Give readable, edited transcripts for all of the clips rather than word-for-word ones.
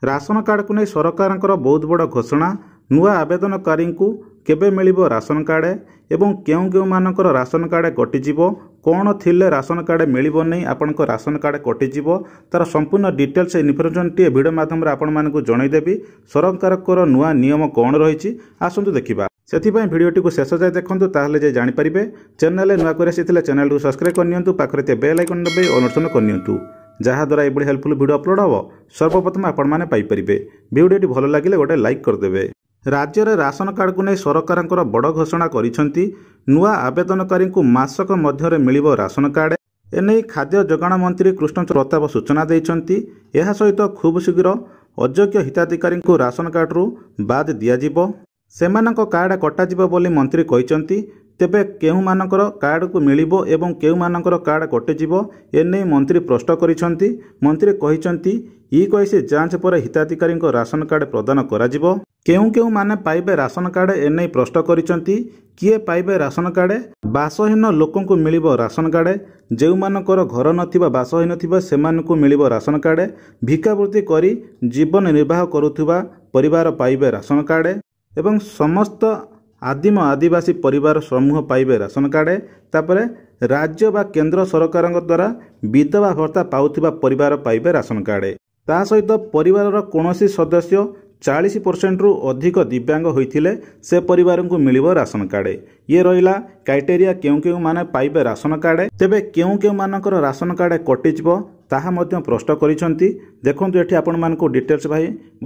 Ration କାର୍ଡ଼କୁ ନେଇ ସରକାରଙ୍କର ବହୁତ ବଡ଼ ଘୋଷଣା। ନୂଆ ଆବେଦନକାରୀଙ୍କୁ କେବେ ମିଳିବ ରାସନ କାର୍ଡ଼ ଏବଂ କେଉଁ କେଉଁମାନଙ୍କର ରାସନ କାର୍ଡ଼ କଟିଯିବ, କ'ଣ ଥିଲେ ରାସନ କାର୍ଡ଼ ମିଳିବ ନାହିଁ, ଆପଣଙ୍କ ରାସନ କାର୍ଡ଼ କଟିଯିବ, ତା'ର ସମ୍ପୂର୍ଣ୍ଣ ଡିଟେଲ୍ସ ଇନଫର୍ମେସନ୍ଟି ଏ ଭିଡ଼ିଓ ମାଧ୍ୟମରେ ଆପଣମାନଙ୍କୁ ଜଣାଇଦେବି। ସରକାରଙ୍କର ନୂଆ ନିୟମ କ'ଣ ରହିଛି, ଆସନ୍ତୁ ଦେଖିବା। ସେଥିପାଇଁ ଭିଡ଼ିଓଟିକୁ ଶେଷ ଯାଏ ଦେଖନ୍ତୁ, ତାହେଲେ ଯାଇ ଜାଣିପାରିବେ। ଚ୍ୟାନେଲରେ ନୂଆ କରି ଆସିଥିଲେ ଚ୍ୟାନେଲଟିକୁ ସବସ୍କ୍ରାଇବ୍ କରିନିଅନ୍ତୁ, ପାଖରେ ଥିବା ବେଲ୍ ଆଇକନ୍ ଦବାଇ ଅନୁସରଣ କରିନିଅନ୍ତୁ, ଯାହାଦ୍ୱାରା ଏଭଳି ହେଲ୍ପଫୁଲ୍ ଭିଡ଼ିଓ ଅପଲୋଡ଼ ହେବ ସର୍ବପ୍ରଥମେ ଆପଣମାନେ ପାଇପାରିବେ। ଭିଡ଼ିଓଟି ଭଲ ଲାଗିଲେ ଗୋଟେ ଲାଇକ୍ କରିଦେବେ। ରାଜ୍ୟରେ ରାସନ କାର୍ଡ଼କୁ ନେଇ ସରକାରଙ୍କର ବଡ଼ ଘୋଷଣା କରିଛନ୍ତି। ନୂଆ ଆବେଦନକାରୀଙ୍କୁ ମାସକ ମଧ୍ୟରେ ମିଳିବ ରାସନ କାର୍ଡ଼। ଏନେଇ ଖାଦ୍ୟ ଯୋଗାଣ ମନ୍ତ୍ରୀ କୃଷ୍ଣ ପ୍ରତାପ ସୂଚନା ଦେଇଛନ୍ତି। ଏହା ସହିତ ଖୁବ୍ ଶୀଘ୍ର ଅଯୋଗ୍ୟ ହିତାଧିକାରୀଙ୍କୁ ରାସନ କାର୍ଡ଼ରୁ ବାଦ୍ ଦିଆଯିବ, ସେମାନଙ୍କ କାର୍ଡ଼ କଟାଯିବ ବୋଲି ମନ୍ତ୍ରୀ କହିଛନ୍ତି। ତେବେ କେଉଁମାନଙ୍କର କାର୍ଡ଼କୁ ମିଳିବ ଏବଂ କେଉଁମାନଙ୍କର କାର୍ଡ଼ କଟିଯିବ, ଏନେଇ ମନ୍ତ୍ରୀ ପ୍ରଶ୍ନ କରିଛନ୍ତି। ମନ୍ତ୍ରୀ କହିଛନ୍ତି, ଇ କେୱାଇସି ଯାଞ୍ଚ ପରେ ହିତାଧିକାରୀଙ୍କ ରାସନ କାର୍ଡ଼ ପ୍ରଦାନ କରାଯିବ। କେଉଁ କେଉଁମାନେ ପାଇବେ ରାସନ କାର୍ଡ଼, ଏନେଇ ପ୍ରଶ୍ନ କରିଛନ୍ତି। କିଏ ପାଇବେ ରାସନ କାର୍ଡ଼? ବାସହୀନ ଲୋକଙ୍କୁ ମିଳିବ ରାସନ କାର୍ଡ଼। ଯେଉଁମାନଙ୍କର ଘର ନଥିବା, ବାସହୀନ ଥିବା, ସେମାନଙ୍କୁ ମିଳିବ ରାସନ କାର୍ଡ଼। ଭିକାବୃତ୍ତି କରି ଜୀବନ ନିର୍ବାହ କରୁଥିବା ପରିବାର ପାଇବେ ରାସନ କାର୍ଡ଼ ଏବଂ ସମସ୍ତ ଆଦିମ ଆଦିବାସୀ ପରିବାର ସମୂହ ପାଇବେ ରାସନ କାର୍ଡ଼। ତାପରେ ରାଜ୍ୟ ବା କେନ୍ଦ୍ର ସରକାରଙ୍କ ଦ୍ୱାରା ବିଧବା ଭତ୍ତା ପାଉଥିବା ପରିବାର ପାଇବେ ରାସନ କାର୍ଡ଼। ତା ସହିତ ପରିବାରର କୌଣସି ସଦସ୍ୟ 40 ପରସେଣ୍ଟରୁ ଅଧିକ ଦିବ୍ୟାଙ୍ଗ ହୋଇଥିଲେ ସେ ପରିବାରଙ୍କୁ ମିଳିବ ରାସନ କାର୍ଡ଼। ଇଏ ରହିଲା କ୍ରାଇଟେରିଆ, କେଉଁ କେଉଁମାନେ ପାଇବେ ରାସନ କାର୍ଡ଼। ତେବେ କେଉଁ କେଉଁମାନଙ୍କର ରାସନ କାର୍ଡ଼ କଟିଯିବ, ତାହା ମଧ୍ୟ ପ୍ରଶ୍ନ କରିଛନ୍ତି। ଦେଖନ୍ତୁ, ଏଠି ଆପଣମାନଙ୍କୁ ଡିଟେଲ୍ସ ଭାଇ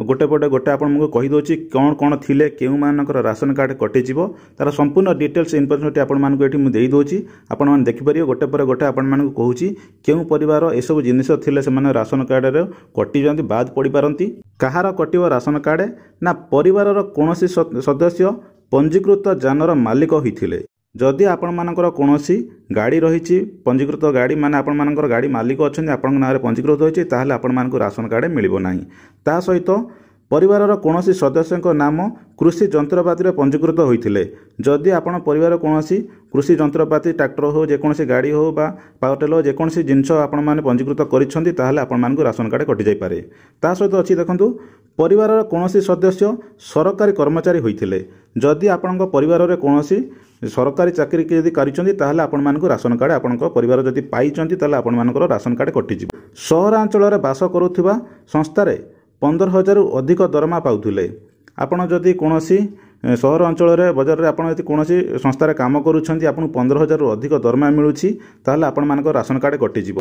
ଗୋଟେ ପରେ ଗୋଟେ ଆପଣଙ୍କୁ କହିଦେଉଛି, କ'ଣ କ'ଣ ଥିଲେ କେଉଁମାନଙ୍କର ରାସନ କାର୍ଡ଼ କଟିଯିବ, ତା'ର ସମ୍ପୂର୍ଣ୍ଣ ଡିଟେଲ୍ସ ଇନଫର୍ମେସନ୍ଟି ଆପଣମାନଙ୍କୁ ଏଠି ମୁଁ ଦେଇଦେଉଛି। ଆପଣମାନେ ଦେଖିପାରିବେ, ଗୋଟେ ପରେ ଗୋଟେ ଆପଣମାନଙ୍କୁ କହୁଛି କେଉଁ ପରିବାର ଏସବୁ ଜିନିଷ ଥିଲେ ସେମାନେ ରାସନ କାର୍ଡ଼ରେ କଟିଯାଆନ୍ତି, ବାଦ ପଡ଼ିପାରନ୍ତି। କାହାର କଟିବ ରାସନ କାର୍ଡ଼ ନା, ପରିବାରର କୌଣସି ସଦସ୍ୟ ପଞ୍ଜୀକୃତ ଯାନର ମାଲିକ ହୋଇଥିଲେ। ଯଦି ଆପଣମାନଙ୍କର କୌଣସି ଗାଡ଼ି ରହିଛି, ପଞ୍ଜୀକୃତ ଗାଡ଼ି, ମାନେ ଆପଣମାନଙ୍କର ଗାଡ଼ି ମାଲିକ ଅଛନ୍ତି, ଆପଣଙ୍କ ନାଁରେ ପଞ୍ଜୀକୃତ ହୋଇଛି, ତାହେଲେ ଆପଣମାନଙ୍କୁ ରାସନ କାର୍ଡ଼ ମିଳିବ ନାହିଁ। ତା ସହିତ ପରିବାରର କୌଣସି ସଦସ୍ୟଙ୍କ ନାମ କୃଷି ଯନ୍ତ୍ରପାତିରେ ପଞ୍ଜୀକୃତ ହୋଇଥିଲେ। ଯଦି ଆପଣ ପରିବାର କୌଣସି କୃଷି ଯନ୍ତ୍ରପାତି, ଟ୍ରାକ୍ଟର ହେଉ, ଯେକୌଣସି ଗାଡ଼ି ହେଉ ବା ପାୱାର ଟିଲର ହେଉ, ଯେକୌଣସି ଜିନିଷ ଆପଣମାନେ ପଞ୍ଜୀକୃତ କରିଛନ୍ତି, ତାହେଲେ ଆପଣମାନଙ୍କୁ ରାସନ କାର୍ଡ଼ କଟିଯାଇପାରେ। ତା ସହିତ ଅଛି ଦେଖନ୍ତୁ, ପରିବାରର କୌଣସି ସଦସ୍ୟ ସରକାରୀ କର୍ମଚାରୀ ହୋଇଥିଲେ। ଯଦି ଆପଣଙ୍କ ପରିବାରରେ କୌଣସି ସରକାରୀ ଚାକିରି ଯଦି କରିଛନ୍ତି, ତାହେଲେ ଆପଣମାନଙ୍କୁ ରାସନ କାର୍ଡ଼, ଆପଣଙ୍କ ପରିବାର ଯଦି ପାଇଛନ୍ତି, ତାହେଲେ ଆପଣମାନଙ୍କର ରାସନ କାର୍ଡ଼ କଟିଯିବ। ସହରାଞ୍ଚଳରେ ବାସ କରୁଥିବା ସଂସ୍ଥାରେ 15 ହଜାରରୁ ଅଧିକ ଦରମା ପାଉଥିଲେ। ଆପଣ ଯଦି କୌଣସି ସହର ଅଞ୍ଚଳରେ, ବଜାରରେ ଆପଣ ଯଦି କୌଣସି ସଂସ୍ଥାରେ କାମ କରୁଛନ୍ତି, ଆପଣଙ୍କୁ 15 ହଜାରରୁ ଅଧିକ ଦରମା ମିଳୁଛି, ତାହେଲେ ଆପଣମାନଙ୍କ ରାସନ କାର୍ଡ଼ କଟିଯିବ।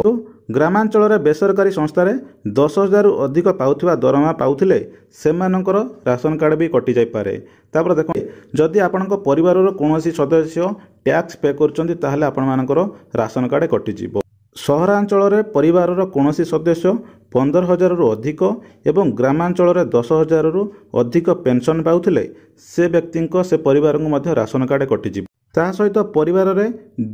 ଗ୍ରାମାଞ୍ଚଳରେ ବେସରକାରୀ ସଂସ୍ଥାରେ 10 ହଜାରରୁ ଅଧିକ ପାଉଥିବା ଦରମା ପାଉଥିଲେ ସେମାନଙ୍କର ରାସନ କାର୍ଡ଼ ବି କଟିଯାଇପାରେ। ତାପରେ ଦେଖନ୍ତୁ, ଯଦି ଆପଣଙ୍କ ପରିବାରର କୌଣସି ସଦସ୍ୟ ଟ୍ୟାକ୍ସ ପେ କରୁଛନ୍ତି, ତାହେଲେ ଆପଣମାନଙ୍କର ରାସନ କାର୍ଡ଼ କଟିଯିବ। ସହରାଞ୍ଚଳରେ ପରିବାରର କୌଣସି ସଦସ୍ୟ 15 ହଜାରରୁ ଅଧିକ ଏବଂ ଗ୍ରାମାଞ୍ଚଳରେ 10 ହଜାରରୁ ଅଧିକ ପେନ୍ସନ୍ ପାଉଥିଲେ ସେ ବ୍ୟକ୍ତିଙ୍କ, ସେ ପରିବାରଙ୍କୁ ମଧ୍ୟ ରାସନ କାର୍ଡ଼ କଟିଯିବ। ତା ସହିତ ପରିବାରରେ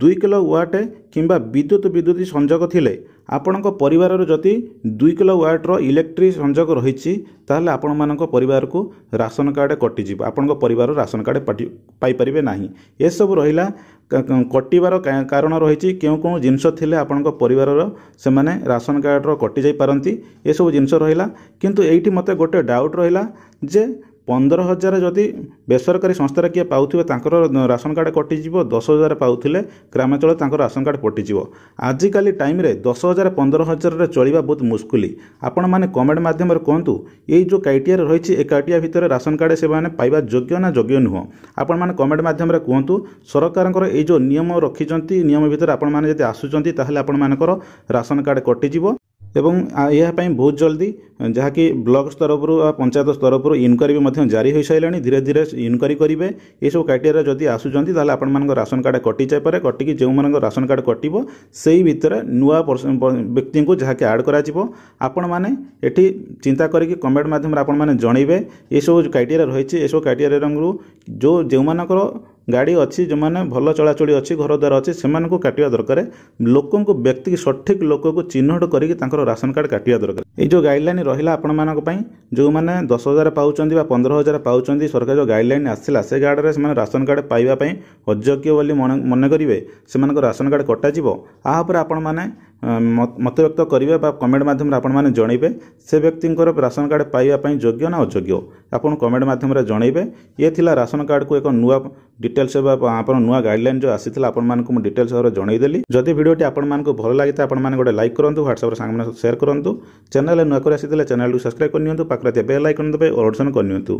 2 କିଲୋ ୱାଟ୍ କିମ୍ବା ବିଦ୍ୟୁତ ସଂଯୋଗ ଥିଲେ। ଆପଣଙ୍କ ପରିବାରରେ ଯଦି 2 କିଲୋ ୱାଟ୍ର ଇଲେକ୍ଟ୍ରିକ୍ ସଂଯୋଗ ରହିଛି, ତାହେଲେ ଆପଣମାନଙ୍କ ପରିବାରକୁ ରାସନ କାର୍ଡ଼ କଟିଯିବ, ଆପଣଙ୍କ ପରିବାର ରାସନ କାର୍ଡ଼ ପାଇପାରିବେ ନାହିଁ। ଏସବୁ ରହିଲା କଟିବାର କାରଣ ରହିଛି, କେଉଁ କେଉଁ ଜିନିଷ ଥିଲେ ଆପଣଙ୍କ ପରିବାରର ସେମାନେ ରାସନ କାର୍ଡ଼ର କଟିଯାଇପାରନ୍ତି, ଏସବୁ ଜିନିଷ ରହିଲା। କିନ୍ତୁ ଏଇଠି ମୋତେ ଗୋଟେ ଡାଉଟ୍ ରହିଲା ଯେ 15 ହଜାର ଯଦି ବେସରକାରୀ ସଂସ୍ଥାରେ କିଏ ପାଉଥିବେ ତାଙ୍କର ରାସନ କାର୍ଡ଼ କଟିଯିବ, 10 ହଜାର ପାଉଥିଲେ ଗ୍ରାମାଞ୍ଚଳରେ ତାଙ୍କର ରାସନ କାର୍ଡ଼ କଟିଯିବ। ଆଜିକାଲି ଟାଇମ୍ରେ 10 ହଜାର 15 ହଜାରରେ ଚଳିବା ବହୁତ ମୁସ୍କିଲ। ଆପଣମାନେ କମେଣ୍ଟ ମାଧ୍ୟମରେ କୁହନ୍ତୁ, ଏଇ ଯେଉଁ କ୍ରାଇଟେରିଆ ରହିଛି, ଏ କ୍ରାଇଟେରିଆ ଭିତରେ ରାସନ କାର୍ଡ଼ ସେମାନେ ପାଇବା ଯୋଗ୍ୟ ନା ଯୋଗ୍ୟ ନୁହଁ? ଆପଣମାନେ କମେଣ୍ଟ ମାଧ୍ୟମରେ କୁହନ୍ତୁ। ସରକାରଙ୍କର ଏଇ ଯେଉଁ ନିୟମ ରଖିଛନ୍ତି, ନିୟମ ଭିତରେ ଆପଣମାନେ ଯଦି ଆସୁଛନ୍ତି, ତାହେଲେ ଆପଣମାନଙ୍କର ରାସନ କାର୍ଡ଼ କଟିଯିବ। ଏବଂ ଏହା ପାଇଁ ବହୁତ ଜଲ୍ଦି ଯାହାକି ବ୍ଲକ ତରଫରୁ ବା ପଞ୍ଚାୟତ ତରଫରୁ ଇନକ୍ୱାରି ବି ମଧ୍ୟ ଜାରି ହୋଇସାରିଲାଣି, ଧୀରେ ଧୀରେ ଇନକ୍ୱାରି କରିବେ। ଏସବୁ କ୍ରାଇଟେରିଆ ଯଦି ଆସୁଛନ୍ତି, ତାହେଲେ ଆପଣମାନଙ୍କ ରାସନ କାର୍ଡ଼ କଟିଯାଇପାରେ। କଟିକି ଯେଉଁମାନଙ୍କ ରାସନ କାର୍ଡ଼ କଟିବ, ସେଇ ଭିତରେ ନୂଆ ବ୍ୟକ୍ତିଙ୍କୁ ଯାହାକି ଆଡ଼୍ କରାଯିବ। ଆପଣମାନେ ଏଠି ଚିନ୍ତା କରିକି କମେଣ୍ଟ ମାଧ୍ୟମରେ ଆପଣମାନେ ଜଣାଇବେ, ଏସବୁ କ୍ରାଇଟେରିଆ ରହିଛି, ଏସବୁ କ୍ରାଇଟେରିଆରୁ ଯେଉଁ ଯେଉଁମାନଙ୍କର ଗାଡ଼ି ଅଛି, ଯେଉଁମାନେ ଭଲ ଚଳାଚଳି ଅଛି, ଘର ଦ୍ୱାର ଅଛି, ସେମାନଙ୍କୁ କାଟିବା ଦରକାର। ଲୋକଙ୍କୁ, ବ୍ୟକ୍ତି, ସଠିକ୍ ଲୋକକୁ ଚିହ୍ନଟ କରିକି ତାଙ୍କର ରାସନ କାର୍ଡ଼ କାଟିବା ଦରକାର। ଏଇ ଯେଉଁ ଗାଇଡ଼ଲାଇନ୍ ରହିଲା ଆପଣମାନଙ୍କ ପାଇଁ, ଯେଉଁମାନେ 10 ହଜାର ପାଉଛନ୍ତି ବା 15 ହଜାର ପାଉଛନ୍ତି, ସରକାର ଯେଉଁ ଗାଇଡ଼ଲାଇନ୍ ଆସିଲା ସେ କାର୍ଡ଼ରେ ସେମାନେ ରାସନ କାର୍ଡ଼ ପାଇବା ପାଇଁ ଅଯୋଗ୍ୟ ବୋଲି ମନେ କରିବେ, ସେମାନଙ୍କ ରାସନ କାର୍ଡ଼ କଟାଯିବ। ଆ ଉପରେ ଆପଣମାନେ ମତବ୍ୟକ୍ତ କରିବେ ବା କମେଣ୍ଟ ମାଧ୍ୟମରେ ଆପଣମାନେ ଜଣାଇବେ, ସେ ବ୍ୟକ୍ତିଙ୍କର ରାସନ କାର୍ଡ଼ ପାଇବା ପାଇଁ ଯୋଗ୍ୟ ନା ଅଯୋଗ୍ୟ, ଆପଣ କମେଣ୍ଟ ମାଧ୍ୟମରେ ଜଣାଇବେ। ଇଏ ଥିଲା ରାସନ କାର୍ଡ଼କୁ ଏକ ନୂଆ ଡିଟେଲ୍ସ ବା ଆପଣ ନୂଆ ଗାଇଡ଼ଲାଇନ୍ ଯେଉଁ ଆସିଥିଲା, ଆପଣମାନଙ୍କୁ ମୁଁ ଡିଟେଲ୍ସ ଭାବରେ ଜଣାଇଦେଲି। ଯଦି ଭିଡ଼ିଓଟି ଆପଣମାନଙ୍କୁ ଭଲ ଲାଗିଥାଏ, ଆପଣମାନେ ଗୋଟେ ଲାଇକ୍ କରନ୍ତୁ, ହ୍ୱାଟ୍ସଆପ୍ରେ ସାଙ୍ଗମାନଙ୍କ ସହିତ ସେୟାର କରନ୍ତୁ। ଚ୍ୟାନେଲରେ ନୂଆ କରି ଆସିଥିଲେ ଚ୍ୟାନେଲକୁ ସବସ୍କ୍ରାଇବ୍ କରିନିଅନ୍ତୁ, ପାଖରେ ଥିବା ବେଲ୍ ଆଇକନ୍ ଦେବେ ଅପସନ୍ କରିନିଅନ୍ତୁ,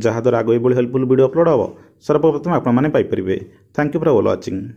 ଯାହାଦ୍ୱାରା ଆଗ ଏଇଭଳି ହେଲ୍ପଫୁଲ୍ ଭିଡ଼ିଓ ଅପଲୋଡ଼ ହେବ ସର୍ବପ୍ରଥମେ ଆପଣମାନେ ପାଇପାରିବେ। Thank you for all watching.